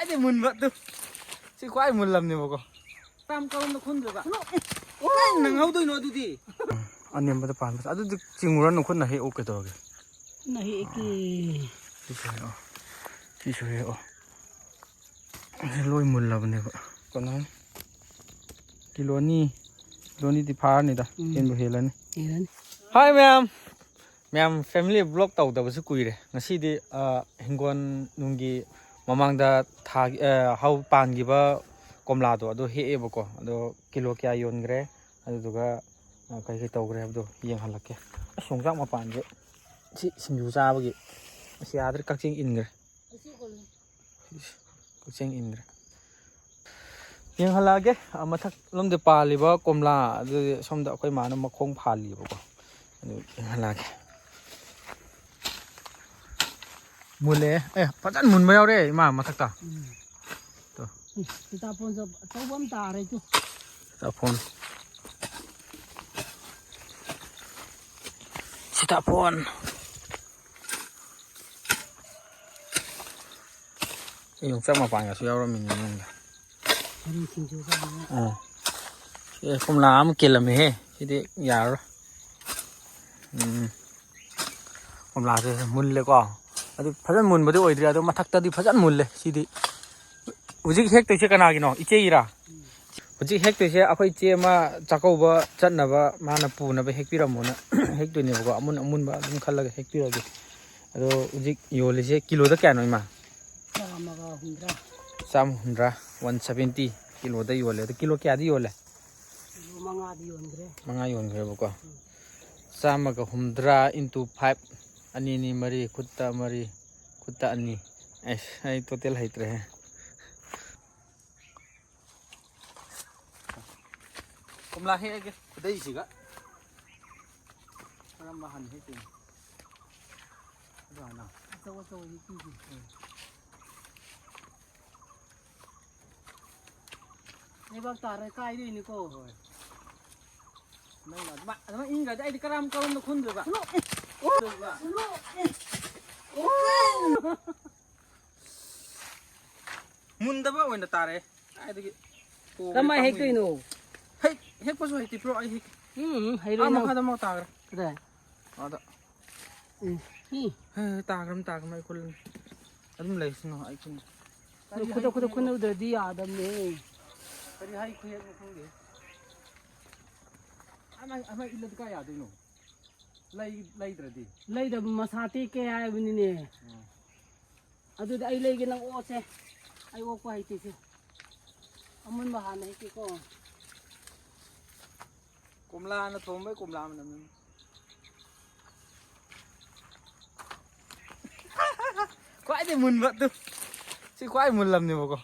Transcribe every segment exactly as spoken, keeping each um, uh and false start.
ꯑꯩꯗꯤ ꯃꯨꯟꯕ ꯑꯗꯨ꯫ ꯁꯤ ꯈ꯭ꯋꯥꯏ ꯃꯨꯜꯂꯝꯅꯦꯕꯀꯣ꯫ ꯀꯔꯝ ꯀꯔꯝꯅ ꯈꯨꯟꯗꯣꯏꯕ? ꯀꯃꯥꯏꯅ ꯅꯪꯍꯧꯗꯣꯏꯅꯣ ꯑꯗꯨꯗꯤ? ꯑꯅꯦꯝꯕꯗ ꯄꯥꯟꯕꯁꯦ꯫ ꯑꯗꯨꯗꯤ ꯆꯤꯡꯉꯨꯔꯅꯨ, ꯈꯨꯠꯅ ꯍꯦꯛꯎ ꯀꯩꯗꯧꯔꯒꯦ? ꯈꯨꯠꯅ ꯍꯦꯛꯀꯦ꯫ ꯁꯤꯁꯨ ꯍꯦꯛꯑꯣ꯫ ꯁꯤꯁꯨ ꯍꯦꯛꯑꯣ꯫ ꯁꯤ ꯂꯣꯏ ꯃꯨꯜꯂꯕꯅꯦꯕ꯫ ꯀꯩꯅꯣ, ꯀꯤꯂꯣ ꯑꯅꯤ, ꯀꯤꯂꯣ ꯑꯅꯤꯗꯤ ꯐꯥꯔꯅꯤꯗ꯫ ꯎꯝ꯫ ꯍꯦꯟꯕꯨ ꯍꯦꯜꯂꯅꯤ꯫ ꯍꯦꯜꯂꯅꯤ꯫ ꯍꯥꯏ ꯃꯌꯥꯝ꯫ ꯃꯌꯥꯝ, family vlog ꯇꯧꯗꯕꯁꯨ ꯀꯨꯏꯔꯦ꯫ ꯉꯁꯤꯗꯤ, ꯑ, ꯍꯤꯡꯒꯣꯜ ꯅꯨꯡꯒꯤ ꯃꯃꯥꯡꯗ ꯊꯥꯒꯤ, ꯑ, ꯍꯧ-, ꯄꯥꯟꯈꯤꯕ ꯀꯣꯝꯂꯥꯗꯣ ꯑꯗꯨ ꯍꯦꯛꯑꯦꯕꯀꯣ꯫ ꯑꯗꯣ ꯀꯤꯂꯣ ꯀꯌꯥ ꯌꯣꯟꯈ꯭ꯔꯦ, ꯑꯗꯨꯗꯨꯒ, ꯑ, ꯀꯩ ꯀꯩ ꯇꯧꯈ꯭ꯔꯦ ꯍꯥꯏꯕꯗꯣ ꯌꯦꯡꯍꯜꯂꯛꯀꯦ꯫ ꯑꯁ, ꯌꯣꯡꯆꯥꯛ ꯃꯄꯥꯟꯁꯦ ꯁꯤ ꯁꯤꯡꯖꯨ ꯆꯥꯕꯒꯤ ꯑꯁ ꯌꯥꯗ꯭ꯔꯦ, ꯀꯛꯆꯦꯡ ꯏꯟꯈ꯭ꯔꯦ꯫ ꯀꯛꯆꯦꯡ ꯏꯟꯈ꯭ꯔꯦ꯫ ꯌꯦꯡꯍꯜꯂꯛꯑꯒꯦ, ꯑ, ꯃꯊꯛ ꯂꯣꯝꯗ ꯄꯥꯜꯂꯤꯕ ꯀꯣꯝꯂꯥ, ꯑꯗꯨꯗꯤ ꯁꯣꯝꯗ ꯑꯩꯈꯣꯏ ꯃꯥꯅ ꯃꯈꯣꯡ ꯐꯥꯜꯂꯤꯕꯀꯣ꯫ ꯑꯗꯨ ꯌꯦꯡꯍꯜꯂꯛꯑꯒꯦ꯫ ꯃꯨꯜꯂꯦ꯫ ꯑꯦ, ꯐꯖꯅ ꯃꯨꯟꯕ ꯌꯥꯎꯔꯦ, ꯏꯃꯥ, ꯃꯊꯛꯇ꯫ ꯎꯝ꯫ ꯇꯣ꯫ ꯎꯝ, ꯁꯤꯇꯥꯐꯣꯟꯁꯨ ꯑꯆꯧꯕ ꯑꯃ ꯇꯥꯔꯦ, ꯇꯨ꯫ ꯁꯤꯇꯥꯐꯣꯟ꯫ ꯁꯤꯇꯥꯐꯣꯟ꯫ ꯌꯣꯡꯆꯥꯛ ꯃꯄꯥꯟꯒꯁꯨ ꯌꯥꯎꯔꯝꯃꯤꯅꯦ ꯃꯅꯨꯡꯗ꯫ ꯊꯔꯤ ꯁꯤꯡꯖꯨ ꯆꯥꯅꯤꯡꯉꯦ꯫ ꯑꯥ꯫ ꯑꯦ, ꯀꯣꯝꯂꯥ ꯑꯃ ꯀꯦꯜꯂꯝꯃꯦꯍꯦ꯫ ꯁꯤꯗꯤ ꯌꯥꯔꯔꯣꯏ꯫ ꯎꯝ꯫ ꯀꯣꯝꯂꯥꯁꯦ ꯃꯨꯜꯂꯦꯀꯣ꯫ ꯑꯗꯨ ꯐꯖꯅ ꯃꯨꯟꯕꯗꯤ ꯑꯣꯏꯗ꯭ꯔꯤ, ꯑꯗꯣ ꯃꯊꯛꯇꯗꯤ ꯐꯖꯅ ꯃꯨꯜꯂꯦ ꯁꯤꯗꯤ꯫ ꯍꯧꯖꯤꯛ ꯍꯦꯛꯇꯣꯏꯁꯦ ꯀꯅꯥꯒꯤꯅꯣ? ꯏꯆꯦꯒꯤꯔꯥ? ꯍꯧꯖꯤꯛ ꯍꯦꯛꯇꯣꯏꯁꯦ ꯑꯩꯈꯣꯏ ꯏꯆꯦ ꯑꯃ ꯆꯥꯛꯀꯧꯕ ꯆꯠꯅꯕ ꯃꯥꯅ ꯄꯨꯅꯕ ꯍꯦꯛꯄꯤꯔꯝꯃꯣꯅ ꯍꯦꯛꯇꯣꯏꯅꯦꯕꯀꯣ꯫ ꯑꯃꯨꯟ ꯑꯃꯨꯟꯕ ꯑꯗꯨꯝ ꯈꯜꯂꯒ ꯍꯦꯛꯄꯤꯔꯒꯦ꯫ ꯑꯗꯣ ꯍꯧꯖꯤꯛ ꯌꯣꯜꯂꯤꯁꯦ ꯀꯤꯂꯣꯗ ꯀꯌꯥꯅꯣ, ꯏꯃꯥ? ꯆꯥꯝꯃꯒ ꯍꯨꯝꯗ꯭ꯔꯥ꯫ ꯆꯥꯝꯃ ꯍꯨꯝꯗ꯭ꯔꯥ, one seventy ꯀꯤꯂꯣꯗ ꯌꯣꯜꯂꯦ꯫ ꯑꯗꯣ ꯀꯤꯂꯣ ꯀꯌꯥꯗꯤ ꯌꯣꯜꯂꯦ? ꯀꯤꯂꯣ ꯃꯉꯥꯗꯤ ꯌꯣꯟꯈ꯭ꯔꯦ꯫ ꯃꯉꯥ ꯌꯣꯟꯈ꯭ꯔꯦꯕꯀꯣ꯫ ꯎꯝ꯫ ꯆꯥꯝꯃꯒ ꯍꯨꯝꯗ꯭ꯔꯥ into five, ꯑꯅꯤ ꯑꯅꯤ ꯃꯔꯤ, ꯈꯨꯠꯇ ꯃꯔꯤ, ꯈꯨꯠꯇ ꯑꯅꯤ꯫ ꯑꯩꯁ, ꯑꯩ total ꯍꯩꯇ꯭ꯔꯦꯍꯦ꯫ ꯀꯣꯝꯂꯥ ꯍꯦꯛꯑꯒꯦ, ꯈꯨꯗꯩꯁꯤꯒ꯫ ꯀꯔꯝꯕ ꯍꯥꯟꯅ ꯍꯦꯛꯇꯣꯏꯅꯣ? ꯑꯗꯨ ꯍꯥꯟꯅ꯫ ꯑꯆꯧ ꯑꯆꯧꯕꯗꯤ ꯄꯤꯗꯦ꯫ ꯎꯝ꯫ ꯂꯩꯕꯥꯛ ꯇꯥꯔ ꯀꯥꯏꯗꯣꯏꯅꯤꯀꯣ꯫ ꯍꯣꯏ꯫ ꯅꯪꯅ ꯑꯗꯨꯃꯥꯏ, ꯑꯗꯨꯃꯥꯏ ꯏꯟꯈ꯭ꯔꯗꯤ ꯑꯩꯗꯤ ꯀꯔꯝ, ꯀꯔꯣꯝꯗ ꯈꯨꯟꯗꯣꯏꯕ? ꯈꯨꯟꯗꯣꯏꯕ? ꯈꯨꯟꯗꯣꯏꯕ? ꯈꯨꯟꯗꯣꯏꯕ? ꯃꯨꯟꯗꯕ ꯑꯣꯏꯅ ꯇꯥꯔꯦ꯫ ꯀꯥꯏꯗꯒꯤ ꯄꯣꯕꯗꯤ ꯀꯃꯥꯏ ꯄꯥꯝꯃꯨꯏ꯫ ꯍꯦꯛꯇꯣꯏꯅꯣ? ꯍꯦꯛ-, ꯍꯦꯛꯄꯁꯨ ꯍꯩꯇꯦ, ꯄꯨꯔꯛꯑꯣ, ꯑꯩ ꯍꯦꯛ-, ꯎꯝ, ꯍꯩꯔꯣꯏ ꯑꯥ, ꯅꯪ꯫ ꯃꯈꯥꯗ ꯑꯃ ꯇꯥꯈ꯭ꯔꯦ꯫ ꯀꯗꯥꯏ? ꯑꯥꯗ꯫ ꯎꯝ, ꯎꯝ꯫ ꯍꯦ, ꯇꯥꯈ꯭ꯔꯝ, ꯇꯥꯈ꯭ꯔꯝ, ꯑꯩ ꯈꯨꯜꯂꯅꯤ꯫ ꯑꯗꯨꯝ ꯂꯩꯁꯅꯨ, ꯑꯩ ꯈꯨꯜ-, ꯀꯔꯤ ꯈꯨꯗꯛ ꯍꯩ ꯈꯨꯗꯛ ꯈꯨꯜꯂꯦ? ꯈꯨꯟꯅꯗ꯭ꯔꯗꯤ ꯌꯥꯗꯕꯅꯦ꯫ ꯀꯔꯤ ꯍꯩ ꯈꯨꯍꯦꯛꯅꯣ ꯈꯪꯗꯦ꯫ ꯑꯃ, ꯑꯃ ꯏꯜꯂꯗꯤ ꯀꯥꯏ ꯌꯥꯗꯣꯏꯅꯣ? ꯂꯩ-, ꯂꯩꯗ꯭ꯔꯗꯤ? ꯂꯩꯗꯕ ꯃꯁꯥ ꯇꯦꯛꯀꯦ ꯍꯥꯏꯕꯅꯤꯅꯦ꯫ ꯎꯝ꯫ ꯑꯗꯨꯗꯤ ꯑꯩ ꯂꯩꯒꯦ, ꯅꯪ ꯑꯣꯛꯑꯣꯁꯦ꯫ ꯑꯩ ꯑꯣꯛꯄ ꯍꯩꯇꯦꯁꯦ꯫ ꯑꯃꯨꯟꯕ ꯍꯥꯟꯅ ꯍꯦꯛꯀꯦꯀꯣ꯫ ꯀꯣꯝꯂꯥꯅ ꯊꯣꯡꯕꯩ ꯀꯣꯝꯂꯥ ꯃꯅꯝ ꯅꯝꯃꯤ꯫ ꯈ꯭ꯋꯥꯏꯗꯩ ꯃꯨꯟꯕ ꯑꯗꯨ꯫ ꯁꯤ ꯈ꯭ꯋꯥꯏ ꯃꯨꯜꯂꯝꯅꯦꯕꯀꯣ꯫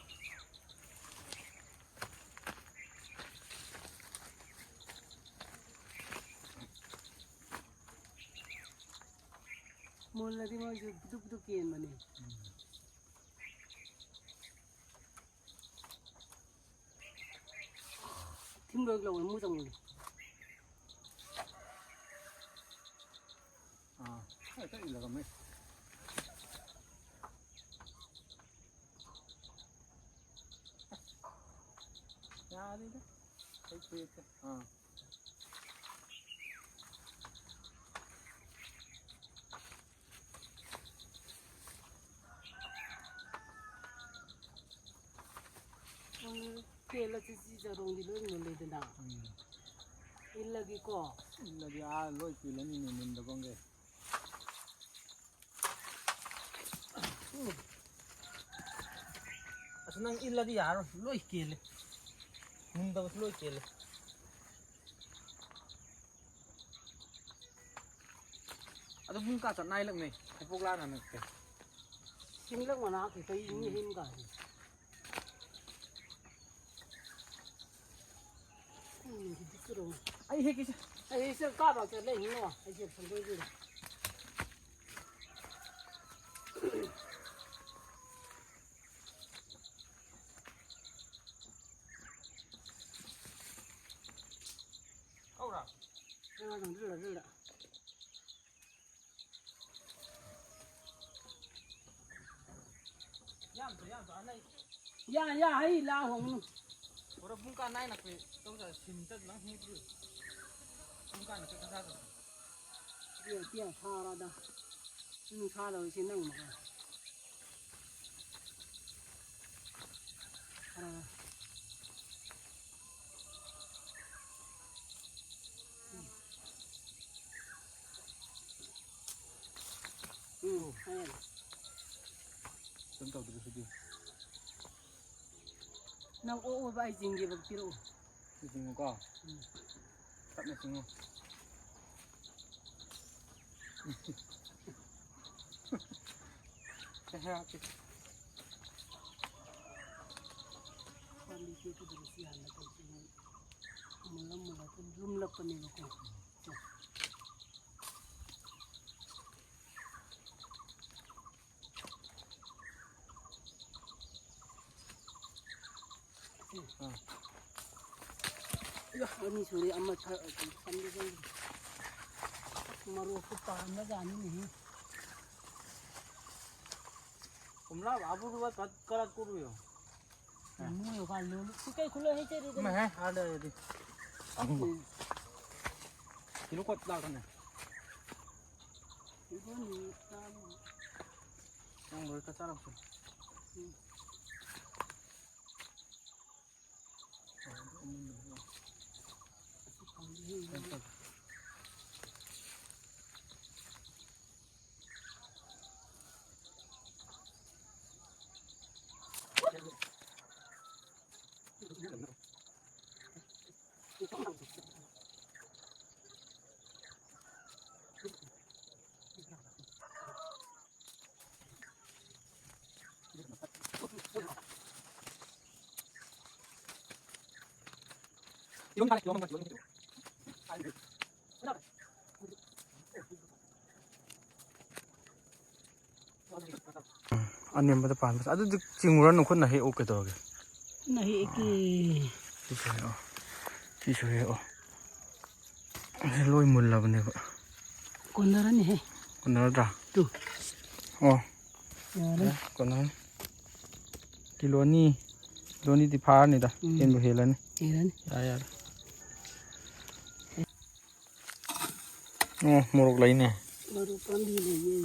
ꯃꯨꯜꯂꯗꯤ ꯃꯣꯏꯁꯨ ꯕꯨꯗꯨꯛ ꯕꯨꯗꯨꯛ ꯀꯦꯟꯕꯅꯦ꯫ ꯊꯤꯡꯕ ꯂꯧꯔ ꯃꯨ ꯆꯪꯉꯨꯅꯦ꯫ ꯑꯥ, ꯍꯦꯛꯇ ꯏꯜꯂꯒ ꯃꯩ꯫ ꯌꯥꯔꯦꯗ꯫ ꯑꯩ ꯐꯨꯔꯤꯠꯁꯦ꯫ ꯑꯥ꯫ ꯎꯝ, ꯀꯦꯜꯂꯁꯤ ꯁꯤ ꯆꯔꯣꯡꯗꯤ ꯂꯣꯏ ꯃꯨꯜꯂꯦꯗꯅ꯫ ꯎꯝ꯫ ꯏꯜꯂꯒꯦꯀꯣ꯫ ꯏꯜꯂꯗꯤ ꯑꯥ ꯂꯣꯏ ꯀꯦꯜꯂꯅꯤꯅꯦ ꯃꯨꯟꯗꯕꯈꯩ꯫ ꯎꯝ꯫ ꯑꯁ, ꯅꯪ ꯏꯜꯂꯗꯤ ꯌꯥꯔꯣꯏ, ꯂꯣꯏ ꯀꯦꯜꯂꯦ꯫ ꯃꯨꯟꯗꯕꯁꯨ ꯂꯣꯏ ꯀꯦꯜꯂꯦ꯫ ꯑꯗꯣ ꯄꯨꯡ ꯀꯌꯥ ꯆꯠꯅ ꯍꯥꯏꯂꯛꯅꯦ? ꯍꯩꯄꯣꯛ ꯂꯥꯅ ꯅꯠꯇꯦ꯫ ꯁꯤꯡꯂꯛ ꯃꯅꯥ ꯈꯤꯇ ꯏꯪ ꯏꯪ ꯀꯥꯏ꯫ ꯎꯝ, ꯑꯗꯨ ꯆꯨꯔꯣ꯫ ꯑꯩ ꯍꯦꯛꯀꯦꯁꯦ꯫ ꯑꯩ ꯁꯦ ꯀꯥꯕ ꯆꯠꯂꯦ, ꯏꯉꯣ꯫ ꯑꯩꯁꯦ ꯐꯪꯗꯣꯏꯗꯨꯗ꯫ ꯀꯧꯔꯥ? ꯀꯅꯥ ꯈꯪꯗ꯭ꯔꯤꯔ, ꯑꯗꯨꯗ? ꯌꯥꯝꯗ꯭ꯔꯣ, ꯌꯥꯝꯗ꯭ꯔꯣ? ꯑꯅꯩ꯫ ꯌꯥ, ꯌꯥ, ꯍꯩ ꯂꯥ ꯍꯣꯡꯅꯨ꯫ ꯄꯨꯡ ꯀꯥ ꯅꯥꯏꯅ ꯀꯨꯏ ꯇꯧꯖꯔ ꯁꯤꯟ ꯆꯠ ꯅꯪ ꯍꯨꯝ ꯄꯨꯔ꯫ ꯄꯨꯡ ꯀꯥ ꯅꯥꯏꯅ ꯆꯠ ꯆꯠ ꯆꯠ꯫ ꯇꯤꯌꯥ, ꯇꯤꯌꯥ ꯁꯥꯔꯗ꯫ ꯅꯨꯡꯁꯥꯗ ꯑꯣꯏꯁꯤ ꯅꯪ ꯃꯈꯥ꯫ ꯈꯔ꯫ ꯎꯝ, ꯍꯥꯏꯌꯣ꯫ ꯀꯩꯝ ꯇꯧꯗ꯭ꯔꯤ ꯁꯤꯗꯤ꯫ ꯅꯪ ꯑꯣꯛ ꯑꯣꯏꯕ ꯑꯩ ꯆꯤꯡꯒꯦꯕ, ꯄꯤꯔꯛꯑꯣ꯫ ꯁꯤ ꯆꯤꯡꯉꯨꯀꯣ꯫ ꯎꯝ꯫ ꯇꯞꯅ ꯆꯤꯡꯉꯨ꯫ ꯄꯥꯝꯕꯤ ꯇꯦꯛꯄꯗꯨꯅ ꯁꯤ ꯍꯥꯟꯅ ꯇꯧꯁꯤ꯫ ꯃꯨꯜꯂ ꯃꯨꯜꯂ ꯑꯗꯨꯝ ꯂꯨꯝꯂꯛꯄꯅꯦꯕꯀꯣ꯫ ꯑꯅꯤ ꯁꯨꯔꯦ, ꯑꯃ ꯊ-, ꯊꯝꯒꯦ ꯇꯧꯕꯅꯤ꯫ ꯃꯔꯣꯛꯁꯨ ꯄꯥꯟꯕꯖꯥꯠꯅꯤꯅꯦꯍꯦ꯫ ꯀꯣꯝꯂꯥ ꯕꯥꯕꯨꯗꯨꯒ ꯆꯠ ꯀꯔ ꯀꯨꯔꯨꯌꯣ꯫ ꯃꯣꯏ ꯀꯥ ꯂꯣꯜꯂꯨ꯫ ꯁꯤ ꯀꯩ ꯈꯨꯂꯣ ꯍꯩ ꯆꯦꯔꯤ ꯗꯨ? ꯃꯍꯦ, ꯍꯥꯗ ꯗꯤ꯫ ꯎꯝ꯫ ꯀꯤꯂꯣ ꯀꯣꯠ ꯂꯥꯛꯀꯅꯤ꯫ ꯏꯕꯣꯟ ꯆꯥꯕ꯫ ꯅꯪ ꯂꯣꯏ ꯀꯠ ꯆꯥꯔꯛꯄ꯫ ꯎꯝ꯫ ꯑꯅꯦꯝꯕꯗ ꯄꯥꯟꯕꯁꯦ꯫ ꯑꯗꯨꯗꯤ ꯆꯤꯡꯉꯨꯔꯅꯨ, ꯈꯨꯠꯅ ꯍꯦꯛꯎ ꯀꯩꯗꯧꯔꯒꯦ? ꯈꯨꯠꯅ ꯍꯦꯛꯀꯦ꯫ ꯁꯤꯁꯨ ꯍꯦꯛꯑꯣ꯫ ꯁꯤꯁꯨ ꯍꯦꯛꯑꯣ꯫ ꯑꯁꯤ ꯂꯣꯏ ꯃꯨꯜꯂꯕꯅꯦꯕ꯫ ꯀꯣꯟꯅꯔꯅꯤꯍꯦ꯫ ꯀꯣꯟꯅꯔꯗ꯭ꯔꯥ? ꯇꯨ꯫ ꯑꯣ꯫ ꯌꯥꯔꯦ꯫ ꯌꯥꯔꯦ, ꯀꯣꯟꯅꯔꯅꯤ꯫ ꯀꯤꯂꯣ ꯑꯅꯤ, ꯀꯤꯂꯣ ꯑꯅꯤꯗꯤ ꯐꯥꯔꯅꯤꯗ꯫ ꯎꯝ꯫ ꯍꯦꯟꯕꯨ ꯍꯦꯜꯂꯅꯤ꯫ ꯍꯦꯜꯂꯅꯤ꯫ ꯌꯥꯔꯦ, ꯌꯥꯔꯦ꯫ ꯑꯣ, ꯃꯣꯔꯣꯛ ꯂꯩꯅꯦ꯫ ꯃꯔꯨ ꯄꯥꯝꯕꯤ ꯂꯩꯌꯦ꯫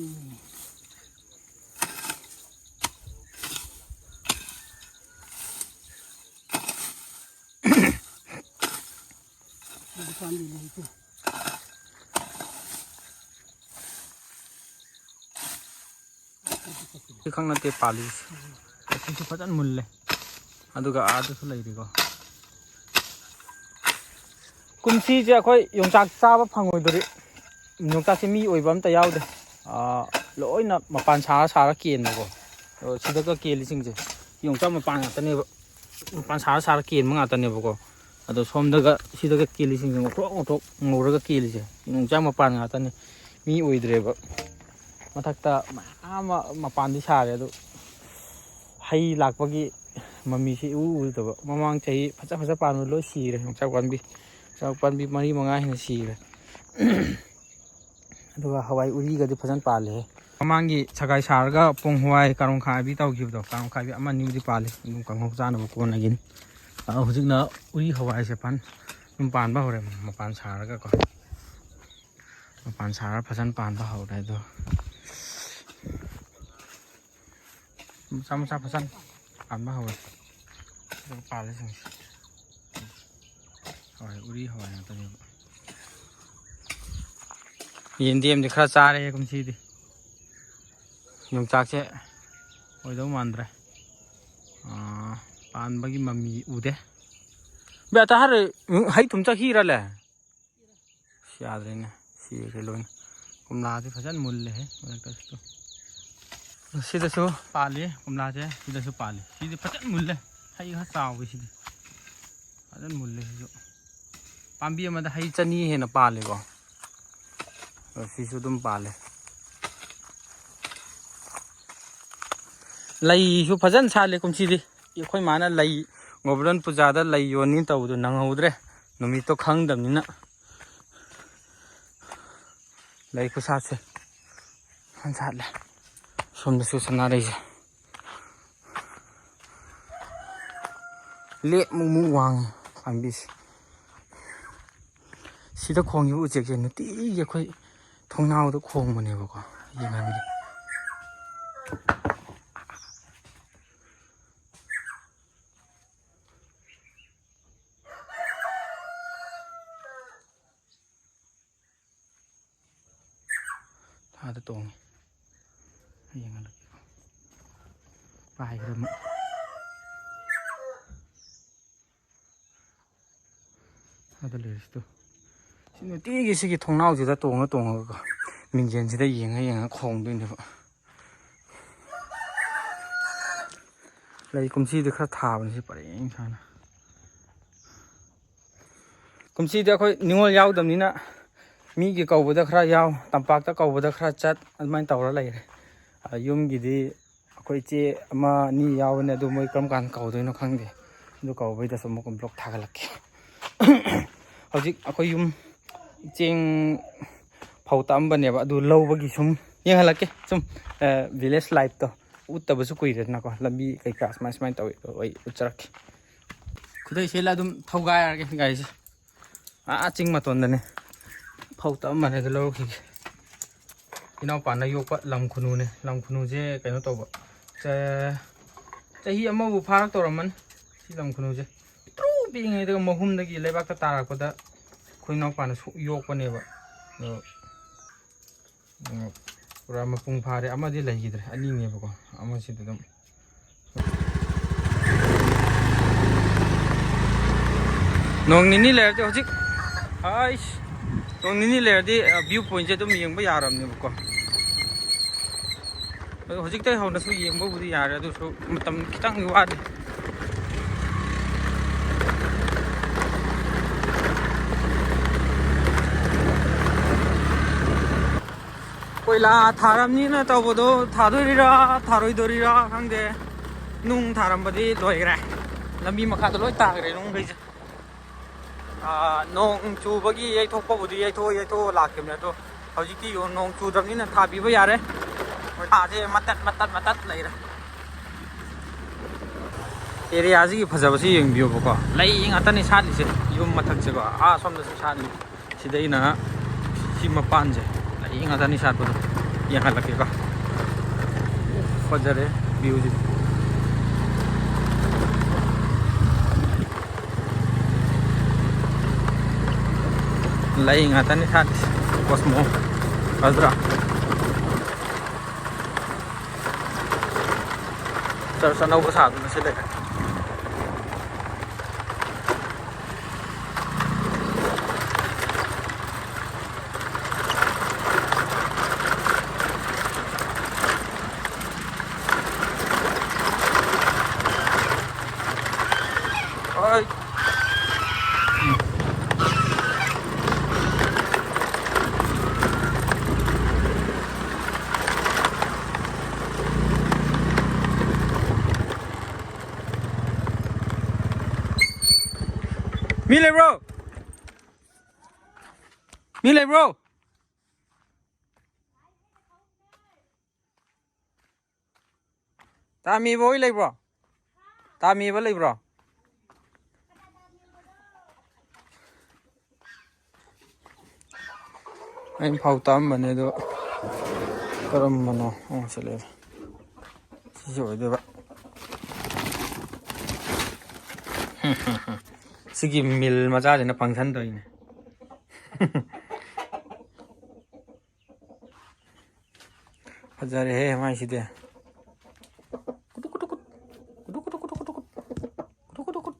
ꯃꯔꯨ ꯄꯥꯝꯕꯤ ꯂꯩꯇꯦ꯫ ꯁꯤ ꯈꯛ ꯅꯠꯇꯦ ꯄꯥꯜꯂꯤꯁꯦ꯫ ꯑꯁꯤꯁꯨ ꯐꯖꯅ ꯃꯨꯜꯂꯦ꯫ ꯑꯗꯨꯒ ꯑꯥꯗꯁꯨ ꯂꯩꯔꯤꯀꯣ꯫ ꯀꯨꯝꯁꯤꯁꯦ ꯑꯩꯈꯣꯏ ꯌꯣꯡꯆꯥꯛ ꯆꯥꯕ ꯐꯪꯉꯣꯏꯗꯣꯔꯤ꯫ ꯌꯣꯡꯆꯥꯛꯁꯦ ꯃꯤ ꯑꯣꯏꯕ ꯑꯝꯇ ꯌꯥꯎꯗꯦ꯫ ꯑꯥ, ꯂꯣꯏꯅ ꯃꯄꯥꯟ ꯁꯥꯔ ꯁꯥꯔ ꯀꯦꯟꯕꯀꯣ꯫ ꯑꯗꯣ ꯁꯤꯗꯒ ꯀꯦꯜꯂꯤꯁꯤꯡꯁꯦ ꯌꯣꯡꯆꯥꯛ ꯃꯄꯥꯟ ꯉꯥꯛꯇꯅꯦꯕ꯫ ꯃꯄꯥꯟ ꯁꯥꯔ ꯁꯥꯔ ꯀꯦꯟꯕ ꯉꯥꯛꯇꯅꯦꯕꯀꯣ꯫ ꯑꯗꯣ ꯁꯣꯝꯗꯒ, ꯁꯤꯗꯒ ꯀꯦꯜꯂꯤꯁꯤꯡꯁꯦ ꯉꯧꯊ꯭ꯔꯣꯛ ꯉꯧꯊ꯭ꯔꯣꯛ ꯉꯧꯔꯒ ꯀꯦꯜꯂꯤꯁꯦ ꯌꯣꯡꯆꯥꯛ ꯃꯄꯥꯟ ꯉꯥꯛꯇꯅꯦ꯫ ꯃꯤ ꯑꯣꯏꯗ꯭ꯔꯦꯕ꯫ ꯃꯊꯛꯇ ꯃꯌꯥꯝ ꯑꯃ ꯃꯄꯥꯟꯗꯤ ꯁꯥꯔꯦ, ꯑꯗꯨ ꯍꯩ ꯂꯥꯛꯄꯒꯤ ꯃꯃꯤꯁꯤ ꯏꯎ ꯎꯗꯕ꯫ ꯃꯃꯥꯡ ꯆꯍꯤ ꯐꯖ ꯐꯖ ꯄꯥꯟꯕ ꯂꯣꯏ ꯁꯤꯔꯦ꯫ ꯌꯣꯡꯆꯥꯛ ꯄꯥꯝꯕꯤ, ꯌꯣꯡꯆꯥꯛ ꯄꯥꯝꯕꯤ ꯃꯔꯤ ꯃꯉꯥ ꯍꯦꯟꯅ ꯁꯤꯔꯦ꯫ ꯑꯗꯨꯒ ꯍꯋꯥꯏ ꯎꯔꯤꯒꯗꯤ ꯐꯖꯅ ꯄꯥꯜꯂꯦꯍꯦ꯫ ꯃꯃꯥꯡꯒꯤ ꯁꯒꯥꯏ ꯁꯥꯔꯒ ꯄꯣꯡ ꯍꯋꯥꯏ, ꯀꯥꯔꯣꯡꯈꯥꯕꯤ ꯇꯧꯈꯤꯕꯗꯣ, ꯀꯥꯔꯣꯡꯈꯥꯕꯤ ꯑꯃ ꯑꯅꯤꯕꯨꯗꯤ ꯄꯥꯜꯂꯤ, ꯑꯗꯨꯝ ꯀꯥꯡꯍꯧ ꯆꯥꯅꯕ ꯀꯣꯟꯅꯒꯤꯅꯤ꯫ ꯑꯗꯣ ꯍꯧꯖꯤꯛꯅ ꯎꯔꯤ ꯍꯋꯥꯏꯁꯦ ꯐꯟ ꯑꯗꯨꯝ ꯄꯥꯟꯕ ꯍꯧꯔꯦ, ꯃꯄꯥꯟ ꯁꯥꯔꯒꯀꯣ꯫ ꯃꯄꯥꯟ ꯁꯥꯔ ꯐꯖꯅ ꯄꯥꯟꯕ ꯍꯧꯔꯦ ꯑꯗꯣ꯫ ꯃꯆꯥ ꯃꯆꯥ ꯐꯖꯅ ꯄꯥꯟꯕ ꯍꯧꯔꯦ꯫ ꯑꯗꯨꯒ ꯄꯥꯜꯂꯤꯁꯤꯡꯁꯦ ꯍꯋꯥꯏ, ꯎꯔꯤ ꯍꯋꯥꯏ ꯉꯥꯛꯇꯅꯦꯕ꯫ ꯌꯦꯟꯗꯦꯝꯗꯤ ꯈꯔ ꯆꯥꯔꯦ ꯀꯨꯝꯁꯤꯗꯤ꯫ ꯌꯣꯡꯆꯥꯛꯁꯦ ꯑꯣꯏꯗꯧ ꯃꯥꯟꯗ꯭ꯔꯦ꯫ ꯑꯥ, ꯄꯥꯟꯕꯒꯤ ꯃꯃꯤ ꯎꯗꯦ꯫ ꯕꯦ, ꯑꯇꯥ ꯍꯥꯔ, ꯍꯩ ꯊꯨꯝ ꯆꯠꯈꯤꯔ ꯂꯦ? ꯑꯁ, ꯌꯥꯗ꯭ꯔꯦꯅꯦ, ꯁꯤꯈ꯭ꯔꯦ ꯂꯣꯏꯅ꯫ ꯀꯣꯝꯂꯥꯗꯤ ꯐꯖꯅ ꯃꯨꯜꯂꯦꯍꯦ ꯃꯔꯛꯇꯁꯨ꯫ ꯁꯤꯗꯁꯨ ꯄꯥꯜꯂꯤ ꯀꯣꯝꯂꯥꯁꯦ, ꯁꯤꯗꯁꯨ ꯄꯥꯜꯂꯤ꯫ ꯁꯤꯗꯤ ꯐꯖꯅ ꯃꯨꯜꯂꯦ, ꯍꯩ ꯈꯔ ꯆꯥꯎꯋꯤ ꯁꯤꯗꯤ꯫ ꯐꯖꯅ ꯃꯨꯜꯂꯦ ꯁꯤꯁꯨ꯫ ꯄꯥꯝꯕꯤ ꯑꯃꯗ ꯍꯩ ꯆꯅꯤ ꯍꯦꯟꯅ ꯄꯥꯜꯂꯤꯀꯣ꯫ ꯑꯗꯣ ꯁꯤꯁꯨ ꯑꯗꯨꯝ ꯄꯥꯜꯂꯦ꯫ ꯂꯩꯁꯨ ꯐꯖꯅ ꯁꯥꯠꯂꯦ ꯀꯨꯝꯁꯤꯗꯤ꯫ ꯑꯩꯈꯣꯏ ꯃꯥꯅ ꯂꯩ, ꯒꯣꯕꯔꯙꯟ ꯄꯨꯖꯥꯗ ꯂꯩ ꯌꯣꯟꯅꯤ ꯇꯧꯕꯗꯣ ꯅꯪꯍꯧꯗ꯭ꯔꯦ, ꯅꯨꯃꯤꯠꯇꯣ ꯈꯪꯗꯕꯅꯤꯅ꯫ ꯂꯩ ꯈꯨꯁꯥꯠꯁꯦ ꯐꯖꯅ ꯁꯥꯠꯂꯦ꯫ ꯁꯣꯝꯗꯁꯨ ꯁꯅꯥꯔꯩꯁꯦ꯫ ꯂꯦꯞ ꯃꯨꯛ ꯃꯨꯛ ꯋꯥꯡꯉꯤ ꯄꯥꯝꯕꯤꯁꯦ꯫ ꯁꯤꯗ ꯈꯣꯡꯉꯤꯕ ꯎꯆꯦꯛꯁꯦ ꯅꯨꯡꯇꯤꯒꯤ ꯑꯩꯈꯣꯏ ꯊꯣꯡꯅꯥꯎꯗ ꯈꯣꯡꯕꯅꯦꯕꯀꯣ꯫ ꯌꯦꯡꯍꯟꯒꯦ꯫ ꯊꯥꯗ ꯇꯣꯡꯉꯤ꯫ ꯌꯦꯡꯍꯜꯂꯛꯀꯦ꯫ ꯄꯥꯏꯈ꯭ꯔꯦ ꯑꯃꯨꯛ꯫ ꯑꯗ ꯂꯩꯔꯤꯁꯤꯗꯣ꯫ ꯁꯤ ꯅꯨꯡꯇꯤꯒꯤ ꯁꯤꯒꯤ ꯊꯣꯡꯅꯥꯎꯁꯤꯗ ꯇꯣꯡꯉ ꯇꯣꯡꯉꯒꯀꯣ, ꯃꯤꯡꯖꯦꯜꯁꯤꯗ ꯌꯦꯡꯉ ꯌꯦꯡꯉ ꯈꯣꯡꯗꯣꯏꯅꯦꯕ꯫ ꯂꯩ ꯀꯨꯝꯁꯤꯗꯤ ꯈꯔ ꯊꯥꯕꯅꯤ ꯁꯤ ꯄꯔꯦꯡ ꯁꯥꯅ꯫ ꯀꯨꯝꯁꯤꯗꯤ ꯑꯩꯈꯣꯏ ꯅꯤꯉꯣꯜ ꯌꯥꯎꯗꯕꯅꯤꯅ ꯃꯤꯒꯤ ꯀꯧꯕꯗ ꯈꯔ ꯌꯥꯎ, ꯇꯝꯄꯥꯛꯇ ꯀꯧꯕꯗ ꯈꯔ ꯆꯠ, ꯑꯗꯨꯃꯥꯏꯅ ꯇꯧꯔ ꯂꯩꯔꯦ꯫ ꯑ, ꯌꯨꯝꯒꯤꯗꯤ ꯑꯩꯈꯣꯏ ꯏꯆꯦ ꯑꯃ ꯑꯅꯤ ꯌꯥꯎꯕꯅꯦ, ꯑꯗꯨ ꯃꯣꯏ ꯀꯔꯝ ꯀꯥꯟꯗ ꯀꯧꯗꯣꯏꯅꯣ ꯈꯪꯗꯦ꯫ ꯑꯗꯨ ꯀꯧꯕꯩꯗꯁꯨ ꯑꯃꯨꯛ ꯕ꯭ꯂꯣꯛ ꯊꯥꯒꯠꯂꯛꯀꯦ꯫ ꯍꯧꯖꯤꯛ ꯑꯩꯈꯣꯏ ꯌꯨꯝ ꯆꯦꯡ ꯐꯧ ꯇꯛꯑꯝꯕꯅꯦꯕ, ꯑꯗꯨ ꯂꯧꯕꯒꯤ ꯁꯨꯝ ꯌꯦꯡꯍꯜꯂꯛꯀꯦ꯫ ꯁꯨꯝ, ꯑ, ꯚꯤꯂꯦꯖ ꯂꯥꯏꯐꯇꯣ ꯎꯠꯇꯕꯁꯨ ꯀꯨꯏꯔꯦꯗꯅꯀꯣ, ꯂꯝꯕꯤ ꯀꯩꯀꯥ ꯁꯨꯃꯥꯏ ꯁꯨꯃꯥꯏꯅ ꯇꯧꯋꯤ, ꯑꯗꯣ ꯑꯩ ꯎꯠꯆꯔꯛꯀꯦ꯫ ꯈꯨꯗꯩ ꯁꯦꯠꯂ ꯑꯗꯨꯝ ꯊꯧꯒꯥꯏꯔꯒꯦ ꯒꯥꯔꯤꯁꯦ꯫ ꯑꯥ ꯆꯤꯡ ꯃꯇꯣꯟꯗꯅꯦ ꯐꯧ ꯇꯛꯑꯝꯕꯅꯦ, ꯑꯗꯨ ꯂꯧꯔꯛꯈꯤꯒꯦ꯫ ꯏꯅꯥꯎꯄꯥꯅ ꯌꯣꯛꯄ ꯂꯝ ꯈꯨꯅꯨꯅꯦ꯫ ꯂꯝ ꯈꯨꯅꯨꯁꯦ ꯀꯩꯅꯣ ꯇꯧꯕ, ꯆ-, ꯆꯍꯤ ꯑꯃꯕꯨ ꯐꯥꯔꯛ ꯇꯧꯔꯝꯃꯅꯤ ꯁꯤ ꯂꯝ ꯈꯨꯅꯨꯁꯦ꯫ ꯄꯤꯛꯇ꯭ꯔꯨ ꯄꯤꯛꯏꯉꯩꯗꯒ ꯃꯍꯨꯝꯗꯒꯤ ꯂꯩꯕꯥꯛꯇ ꯇꯥꯔꯛꯄꯗ ꯑꯩꯈꯣꯏ ꯏꯅꯥꯎꯄꯥꯅ ꯁꯨ-, ꯌꯣꯛꯄꯅꯦꯕ꯫ ꯑꯗꯣ, ꯎꯝ, ꯄꯨꯔꯥ ꯃꯄꯨꯡ ꯐꯥꯔꯦ꯫ ꯑꯃꯗꯤ ꯂꯩꯈꯤꯗ꯭ꯔꯦ, ꯑꯅꯤꯅꯦꯕꯀꯣ꯫ ꯑꯃꯁꯤꯗ ꯑꯗꯨꯝ ꯅꯣꯡ ꯅꯤꯅꯤ ꯂꯩꯔꯗꯤ ꯍꯧꯖꯤꯛ, ꯑꯩꯁ, ꯅꯣꯡ ꯅꯤꯅꯤ ꯂꯩꯔꯗꯤ, ꯑ, ꯚ꯭ꯌꯨ ꯄꯣꯏꯟꯠꯁꯦ ꯑꯗꯨꯝ ꯌꯦꯡꯕ ꯌꯥꯔꯕꯅꯦꯕꯀꯣ꯫ ꯑꯗꯣ ꯍꯧꯖꯤꯛꯇꯩ ꯍꯧꯅꯁꯨ ꯌꯦꯡꯕꯕꯨꯗꯤ ꯌꯥꯔꯦ, ꯑꯗꯨꯁꯨ ꯃꯇꯝ ꯈꯤꯇꯪꯗꯤ ꯋꯥꯠꯂꯤ꯫ ꯀꯣꯏꯂꯥ ꯊꯥꯔꯝꯅꯤꯅ ꯇꯧꯕꯗꯣ ꯊꯥꯗꯣꯔꯤꯔꯥ ꯊꯥꯔꯣꯏꯗꯣꯔꯤꯔꯥ ꯈꯪꯗꯦ꯫ ꯅꯨꯡ ꯊꯥꯔꯝꯕꯗꯤ ꯂꯣꯏꯈ꯭ꯔꯦ, ꯂꯝꯕꯤ ꯃꯈꯥꯗ ꯂꯣꯏ ꯇꯥꯈ꯭ꯔꯦ ꯅꯨꯡꯈꯩꯁꯦ꯫ ꯑꯥ, ꯅꯣꯡ ꯆꯨꯕꯒꯤ ꯌꯩꯊꯣꯛꯄꯕꯨꯗꯤ ꯌꯩꯊꯣꯛ ꯌꯩꯊꯣꯛꯑ ꯂꯥꯛꯈꯤꯕꯅꯦ, ꯑꯗꯣ ꯍꯧꯖꯤꯛꯇꯤ ꯅꯣꯡ ꯆꯨꯗꯕꯅꯤꯅ ꯊꯥꯕꯤꯕ ꯌꯥꯔꯦ꯫ ꯀꯣꯏꯂꯥꯁꯦ ꯃꯇꯠ ꯃꯇꯠ ꯃꯇꯠ ꯂꯩꯔꯦ꯫ ꯑꯦꯔꯤꯌꯥꯁꯤꯒꯤ ꯐꯖꯕꯁꯤ ꯌꯦꯡꯕꯤꯌꯨꯕꯀꯣ, ꯂꯩ ꯉꯥꯛꯇꯅꯤ ꯁꯥꯠꯂꯤꯁꯦ꯫ ꯌꯨꯝ ꯃꯊꯛꯁꯦꯀꯣ, ꯑꯥ ꯁꯣꯝꯗꯁꯨ ꯁꯥꯠꯂꯤ꯫ ꯁꯤꯗꯩꯅ ꯁꯤ ꯃꯄꯥꯟꯁꯦ ꯂꯩ ꯉꯥꯛꯇꯅꯤ ꯁꯥꯠꯄꯗꯣ꯫ ꯌꯦꯡꯍꯜꯂꯛꯀꯦꯀꯣ꯫ ꯐꯖꯔꯦ ꯚ꯭ꯌꯨꯁꯤꯗꯤ꯫ ꯂꯩ ꯉꯥꯛꯇꯅꯤ ꯁꯥꯠꯂꯤꯁꯦ꯫ ꯀꯣꯁꯃꯣ ꯐꯖꯗ꯭ꯔꯥ? ꯆꯔꯆ ꯑꯅꯧꯕ ꯁꯥꯗꯨꯅ ꯁꯤ ꯂꯩꯔꯦ꯫ ꯍꯣꯏ꯫ ꯃꯤ ꯂꯩꯕ꯭ꯔꯣ? ꯃꯤ ꯂꯩꯕ꯭ꯔꯣ? ꯇꯥꯃꯤꯕ ꯍꯣꯏ ꯂꯩꯕ꯭ꯔꯣ? ꯇꯥꯃꯤꯕ ꯂꯩꯕ꯭ꯔꯣ? ꯑꯩꯅ ꯐꯥꯎ ꯇꯥꯛꯑꯝꯕꯅꯦ ꯑꯗꯣ, ꯀꯔꯝꯕꯅꯣ? ꯑꯣ, ꯁꯤ ꯂꯩꯔꯦ꯫ ꯁꯤꯁꯨ ꯑꯣꯏꯗꯣꯏꯕ꯫ ꯁꯤꯒꯤ ꯃꯤꯜ ꯃꯆꯥꯁꯤꯅ ꯐꯪꯁꯟ ꯇꯧꯔꯤꯅꯦ꯫ ꯐꯖꯔꯦꯍꯦ ꯃꯥꯏꯁꯤꯗꯤ꯫ ꯀꯨꯇꯨꯛ ꯀꯨꯇꯨꯛ ꯀꯨꯠ꯫ ꯀꯨꯇꯨꯛ ꯀꯨꯇꯨꯛ ꯀꯨꯇꯨꯛ ꯀꯨꯇꯨꯛ ꯀꯨꯠ꯫ ꯀꯨꯇꯨꯛ ꯀꯨꯇꯨꯛ ꯀꯨꯠ꯫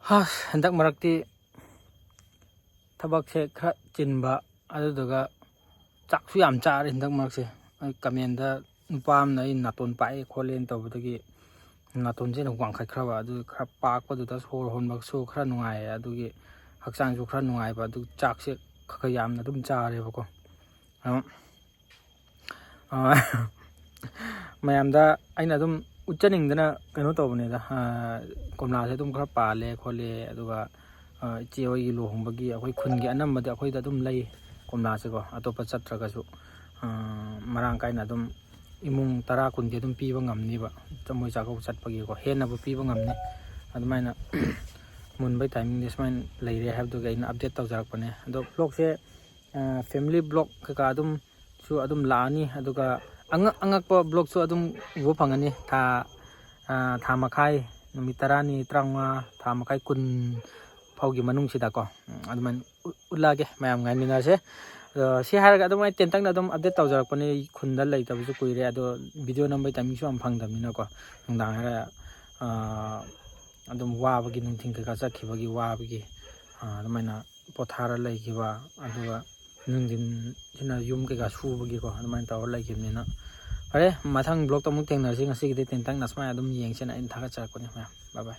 ꯍꯁ, ꯍꯟꯗꯛ ꯃꯔꯛꯇꯤ ꯊꯕꯛꯁꯦ ꯈꯔ ꯆꯤꯟꯕ, ꯑꯗꯨꯗꯨꯒ ꯆꯥꯛꯁꯨ ꯌꯥꯝ ꯆꯥꯔꯦ ꯍꯟꯗꯛ ꯃꯔꯛꯁꯦ꯫ ꯑꯩ ꯀꯃꯦꯟꯗ ꯅꯨꯄꯥ ꯑꯃꯅ ꯑꯩ ꯅꯥꯇꯣꯟ ꯄꯥꯛꯑꯦ ꯈꯣꯠꯂꯦꯅ ꯇꯧꯕꯗꯒꯤ ꯅꯥꯇꯣꯟꯁꯦ ꯑꯗꯨꯝ ꯋꯥꯡꯈꯠꯈ꯭ꯔꯕ꯫ ꯑꯗꯨ ꯈꯔ ꯄꯥꯛꯄꯗꯨꯗ ꯁꯣꯔ ꯍꯣꯟꯕꯁꯨ ꯈꯔ ꯅꯨꯡꯉꯥꯏꯌꯦ, ꯑꯗꯨꯒꯤ ꯍꯛꯆꯥꯡꯁꯨ ꯈꯔ ꯅꯨꯡꯉꯥꯏꯕ꯫ ꯑꯗꯨ ꯆꯥꯛꯁꯦ ꯈꯔ ꯈꯔ ꯌꯥꯝꯅ ꯑꯗꯨꯝ ꯆꯥꯔꯦꯕꯀꯣ꯫ ꯑꯗꯨꯝ, ꯑ, ꯃꯌꯥꯝꯗ ꯑꯩꯅ ꯑꯗꯨꯝ ꯎꯠꯆꯅꯤꯡꯗꯅ ꯀꯩꯅꯣ ꯇꯧꯕꯅꯤꯗ꯫ ꯑ, ꯀꯣꯝꯂꯥꯁꯦ ꯑꯗꯨꯝ ꯈꯔ ꯄꯥꯜꯂꯦ ꯈꯣꯠꯂꯦ, ꯑꯗꯨꯒ, ꯑ, ꯏꯆꯦ ꯍꯣꯏꯒꯤ ꯂꯨꯍꯣꯡꯕꯒꯤ ꯑꯩꯈꯣꯏ ꯈꯨꯟꯒꯤ ꯑꯅꯝꯕꯗꯤ ꯑꯩꯈꯣꯏꯗ ꯑꯗꯨꯝ ꯂꯩ ꯀꯣꯝꯂꯥꯁꯦꯀꯣ, ꯑꯇꯣꯞꯄ ꯆꯠꯇ꯭ꯔꯒꯁꯨ꯫ ꯑ, ꯃꯔꯥꯡ ꯀꯥꯏꯅ ꯑꯗꯨꯝ ꯏꯃꯨꯡ ꯇꯔꯥ ꯀꯨꯟꯗꯤ ꯑꯗꯨꯝ ꯄꯤꯕ ꯉꯝꯅꯤꯕ, ꯃꯣꯏ ꯆꯥꯛꯀꯧꯕ ꯆꯠꯄꯒꯤꯀꯣ, ꯍꯦꯟꯅꯕꯨ ꯄꯤꯕ ꯉꯝꯅꯤ꯫ ꯑꯗꯨꯃꯥꯏꯅ ꯃꯨꯟꯕꯩ ꯇꯥꯏꯃꯤꯡꯗꯤ ꯁꯨꯃꯥꯏꯅ ꯂꯩꯔꯦ ꯍꯥꯏꯕꯗꯨꯒꯤ ꯑꯩꯅ ꯑꯞꯗꯦꯠ ꯇꯧꯖꯔꯛꯄꯅꯦ꯫ ꯑꯗꯣ ꯕ꯭ꯂꯣꯛꯁꯦ ꯐꯦꯃꯤꯂꯤ ꯕ꯭ꯂꯣꯛ ꯀꯩꯀꯥ ꯑꯗꯨꯝꯁꯨ ꯑꯗꯨꯝ ꯂꯥꯛꯑꯅꯤ, ꯑꯗꯨꯒ ꯑꯉꯛ ꯑꯉꯛꯄ ꯕ꯭ꯂꯣꯛꯁꯨ ꯑꯗꯨꯝ ꯎꯕ ꯐꯪꯒꯅꯤ꯫ ꯊꯥ ꯊꯥ ꯃꯈꯥꯏ, ꯅꯨꯃꯤꯠ ꯇꯔꯥꯅꯤ, ꯇꯔꯥꯃꯉꯥ, ꯊꯥ ꯃꯈꯥꯏ, ꯀꯨꯟ ꯐꯥꯎꯒꯤ ꯃꯅꯨꯡꯁꯤꯗꯀꯣ, ꯑꯗꯨꯃꯥꯏꯅ ꯎꯠꯂꯛꯑꯒꯦ꯫ ꯃꯌꯥꯝ ꯉꯥꯏꯃꯤꯟꯅꯁꯦ꯫ ꯑꯗꯣ ꯁꯤ ꯍꯥꯏꯔꯒ ꯑꯗꯨꯝ ꯑꯩ ꯇꯦꯟꯇꯛꯅ ꯑꯗꯨꯝ ꯑꯞꯗꯦꯠ ꯇꯧꯖꯔꯛꯄꯅꯤ꯫ ꯑꯩ ꯈꯨꯟꯗ ꯂꯩꯇꯕꯁꯨ ꯀꯨꯏꯔꯦ, ꯑꯗꯣ ꯚꯤꯗꯤꯑꯣ ꯅꯝꯕꯩ ꯇꯥꯏꯃꯤꯡꯁꯨ ꯌꯥꯝ ꯐꯪꯗꯕꯅꯤꯅꯀꯣ, ꯅꯨꯡꯗꯥꯡ ꯍꯥꯏꯔ ꯑꯗꯨꯝ ꯋꯥꯕꯒꯤ, ꯅꯨꯡꯊꯤꯟ ꯀꯩꯀꯥ ꯆꯠꯈꯤꯕꯒꯤ ꯋꯥꯕꯒꯤ ꯑꯗꯨꯃꯥꯏꯅ ꯄꯣꯊꯥꯔ ꯂꯩꯈꯤꯕ, ꯑꯗꯨꯒ ꯅꯨꯡꯊꯤꯟꯁꯤꯅ ꯌꯨꯝ ꯀꯩꯀꯥ ꯁꯨꯕꯒꯤꯀꯣ, ꯑꯗꯨꯃꯥꯏꯅ ꯇꯧꯔ ꯂꯩꯈꯤꯕꯅꯤꯅ꯫ ꯐꯔꯦ, ꯃꯊꯪ ꯕ꯭ꯂꯣꯛꯇ ꯑꯃꯨꯛ ꯊꯦꯡꯅꯔꯁꯤ꯫ ꯉꯁꯤꯒꯤꯗꯤ ꯇꯦꯟꯇꯛꯅ ꯁꯨꯃꯥꯏꯅ ꯑꯗꯨꯝ ꯌꯦꯡꯁꯦꯅ ꯑꯩꯅ ꯊꯥꯒꯠꯆꯔꯛꯄꯅꯤ ꯃꯌꯥꯝ꯫ ꯕꯥꯏ ꯕꯥꯏ꯫